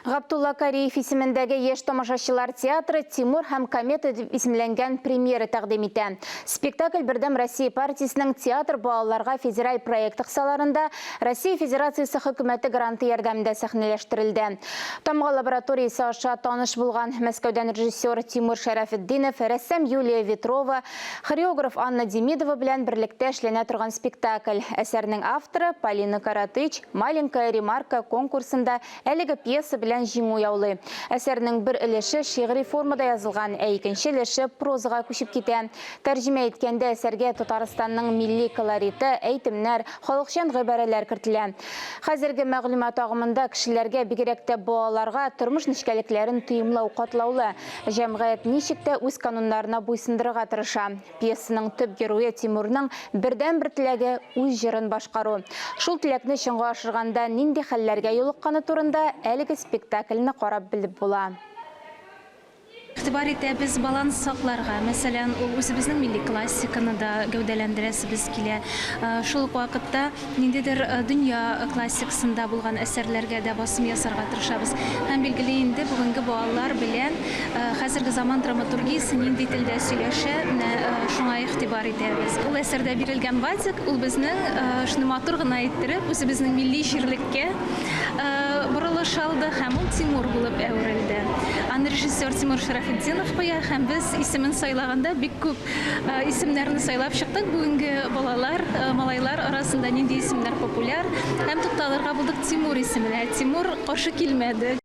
Габдулла Кариев исемендәге Яшь тамашачылар театры Тимур һәм комета дип исемләнгән премьера тәкъдим итә. Спектакль Бердәм Россия партиясенең Театр балаларга федераль проекты кысаларында Россия Федерациясе Хөкүмәте гранты ярдәмендә сәхнәләштерелде. Тамга лабораториясе аша таныш булган Мәскәүдән режиссер Тимур Шәрәфетдинов, рәссам Юлия Ветрова, хореограф Анна Демидова белән берлектә эшләнә торган спектакль. Әсәрнең авторы Полина Коротыч Маленькая ремарка конкурсында Әлеге пьеса белән җиңү яулый. Әсәрнең бер өлеше шигъри формада язылган, ә икенче өлеше прозага күчеп китә. Тәрҗемә иткәндә әсәргә Татарстанның милли колориты, әйтемнәр, халыкчан гыйбарәләр кертелә. Хәзерге мәгълүмат агымында кешеләргә, бигрәк тә балаларга, тормыш нечкәлекләрен тоемлау катлаулы. Җәмгыять ничек тә үз кануннарына буйсындырырга тырыша. Пьесаның төп герое Тимурның бердәнбер теләге, үз җырын башкару. Шул теләкне чынга ашырганда нинди хәлләргә юлыкканы турында әлеге спектакльне карап белеп була. Игътибар итәбез баланс сакларга. Мәсәлән, ул үзебезнең милли классиканы да гәүдәләндерәсебез килә. Шул ук вакытта ниндидер дөнья классикасында булган әсәрләргә дә басым ясарга тырышабыз. Һәм, билгеле инде, бүгенге балалар белән хәзерге заман драматургиясе нинди телдә сөйләшә, менә шуңа игътибар итәбез. Ул әсәрдә бирелгән Вадик, ул безнең шуны матур гына иттереп, үзебезнең милли җирлеккә борылыш алды һәм ул Тимур булып әверелде. Аны режиссер Тимур Шәрәфетдинов куя һәм без исемен сайлаганда бик күп Исемнәрне сайлап чыктык. Бүгенге балалар, малайлар арасында нинди исемнәр популяр? Һәм тукталырга булдык Тимур исеменә. Тимур каршы килмәде.